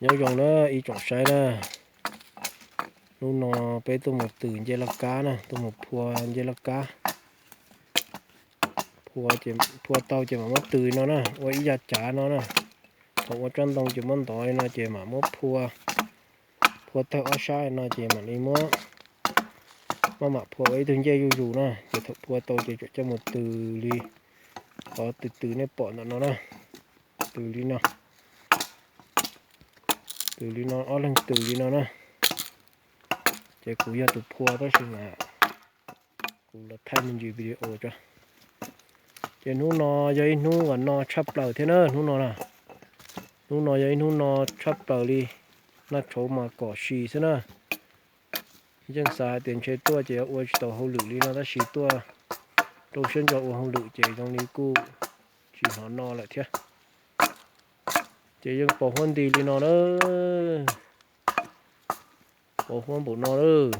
Nyob zoo na ib tsoom saib na, hnub no peb tuaj mus tws ncej laj kab na, tuaj mus phua ncej laj kab. Phua, phua tau ces mam muab tws li no na, ua ib yav cav no na. Thaum ua tsob ntoo ces muab ntov li no ces mam muab phua, phua tawg ob sab no ces mam li muab, maj mam phua ua ib tug ncej zuj zus na. Ces thaum phua tau ces tseem coj mus tws li qhov tws tws nej pom ntawm no na. Tws li no, tws li no, ob leeg tws li no na. Ces kuv yog tus phua tab sis mas kuv los thaij me ntsis video tso. Ces hnub no yog ib hnub uas no tshaj plaws thiab na, hnub no na. Hnub no yog ib hnub no tshaj plaws li, naj tshauv mas kom si xwb na. Yeej xav hais tias ntshe tuaj ces ua tsis tau hauj lwm li no tab sis tuaj rau siab ntso ua hauj lwm ces zoo li kuj tsis hnov no lawm thiab. Ces yeej pos huab nti li no na, pos huab npaum no lawm.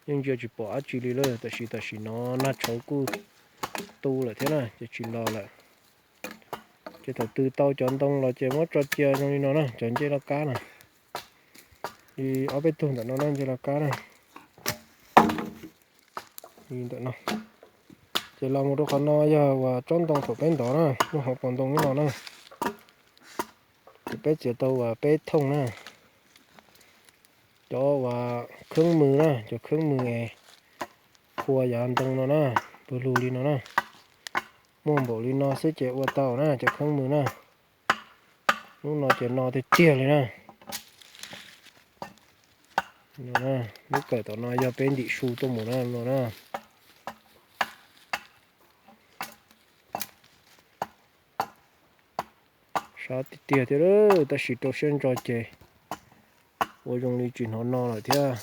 Yeej ntsia tsis pom dab tsi li lawm, tab sis tam sim no naj tshauv kuj tu lawm thiab na, ces tsis los lawm. Ces thaum tws tau cov ntoo los ces muab tso cia zoo li no na, cov ncej laj kab na. Li ob peb tug ntawm no na, ncej laj kab na. Li ntawm no. Ces los mus rau qhov no yog uas tsob ntoo thaum peb ntov na, lub hauv paus ntoo lub no na. Ces peb txiav tau uas peb thooj na. Cov uas kheeb mws na, cov kheeb mws es phua yav ntoo no na, pw lug li no na. Muaj npaum li no xwb ces ua tau na cov kheeb mws na. Lub no ces no tiag tiag li na. Lub kawm tom no yog peb ntim su tuaj mus na no na. Sab tiag tiag thiab, tab sis rau siab ntso ces ua zoo li tsis hnov no lawm thiab.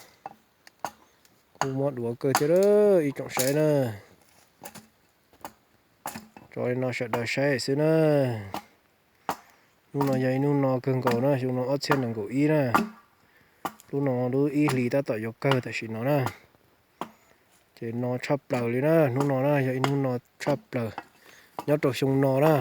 Kuj muab duav kawg thiab ib tsoom saib na. Tso li no sawv daws saib xwb na. Hnub no yog ib hnub no kawg nkaus na, xyoo no ob txhiab nees nkaum ib na. Lub no lub ib hlis tab tom yuav kawg tam sim no na. Ces no tshaj plaws li na, hnub no na yog ib hnub no tshaj plaws nyob rau xyoo no na.